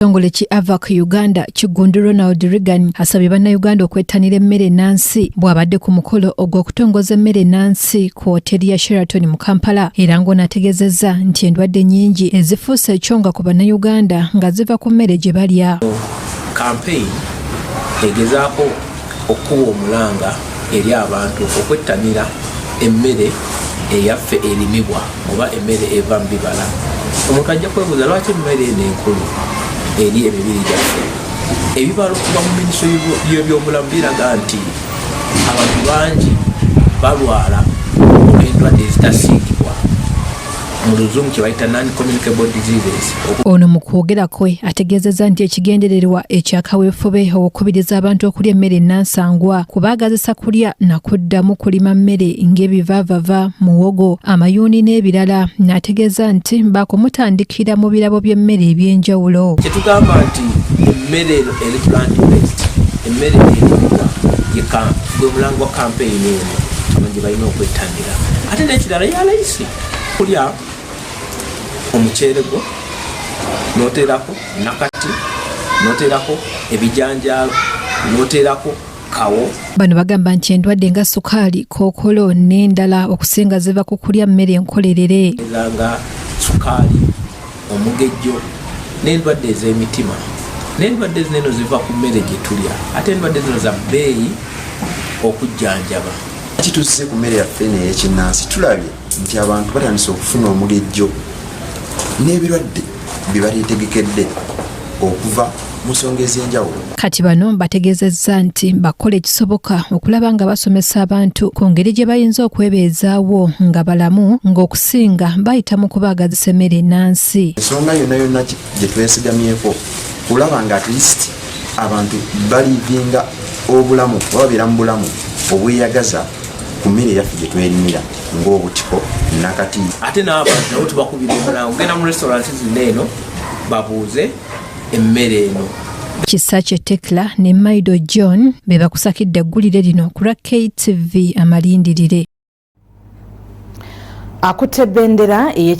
Ekitongole ki AVAC Uganda Kiggundu Ronald Reagan asabye Bannayuganda okwettanira emmere ennansi bw'abadde ku mukolo ogw'okutongoza emmere ennansi ku wooteeri ya Sheraton mu Kampala, era ng'ono ategeezezza nti endwadde nnyingi ezifuuse ekyonga ku Bannayuganda nga ziva ku mmere gye balya. Campaign egezaako okukuba omulanga eri abantu okwettanira emmere eyaffe erimibwa oba emmere eva mu bibala. Omuntu ajja kwebuuza lwaki emmere eno enkulu eri emibiri gyaffe. Ebibalo okuva mu minisitule y'ebyobulamu biraga nti abantu bangi balwala olw'endwadde ezitasiigibwa, mu Luzungu kye bayita non-communicable diseases. Ono mu kwogera kwe ategeezezza nti ekigendererwa ekya kaweefube okukubiriza abantu okulya emmere ennansangwa kubaagazisa kulya na kuddamu kulima mmere ng'ebivaavava, muwogo, amayuuni n'ebirala, n'ategeeza nti baakumutandikira mu birabo by'emmere eby'enjawulo. Kyetugamba nti emmere eno eri plant based, emmere erimibwa, gwe mulango wa kampeyini eno abantu gye balina okwettanira. Ate n'ekirala, ya layisi kulya omuceere gwo n'oteerako nakati, n'oteerako ebijanjaalo, n'oteerako kawo. Bano bagamba nti endwadde nga sukaali, kookolo n'endala okusinga ziva ku kulya mmere enkolerere. Nga sukaali, omugejjo n'endwadde ez'emitima n'endwadde zino eno ziva ku mmere gye tulya, ate endwadde zino za bbeeyi okujjanjaba. Kituzze ku mmere yaffe eno ey'ekinnansi, tulabye nti abantu batandise okufuna omugejjo n'ebirwadde bye bateetegekedde okuva mu nsonga ez'enjawulo. Kati bano bategeezezza nti bakola ekisoboka okulaba nga basomesa abantu ku ngeri gye bayinza okwebeezaawo nga balamu, ng'okusinga bayita mu kubaagazisa emmere ennansi. Ensonga yonna yonna gye twesigamyeko kulaba nga at least abantu balivinga obulamu oba babeera mu bulamu obweyagaza ku mmere eyaffe gye twerimira ng'obutiko, nakati. Ate n'abantu nabo tubakubira omulango genda mu restaurant zino eno babuuze emmere eno. Kisakye Tekla ne Maido John be bakusakidde eggulire lino ku lwa KTV Amalindirire. Akutte bendera ey'ekibiina.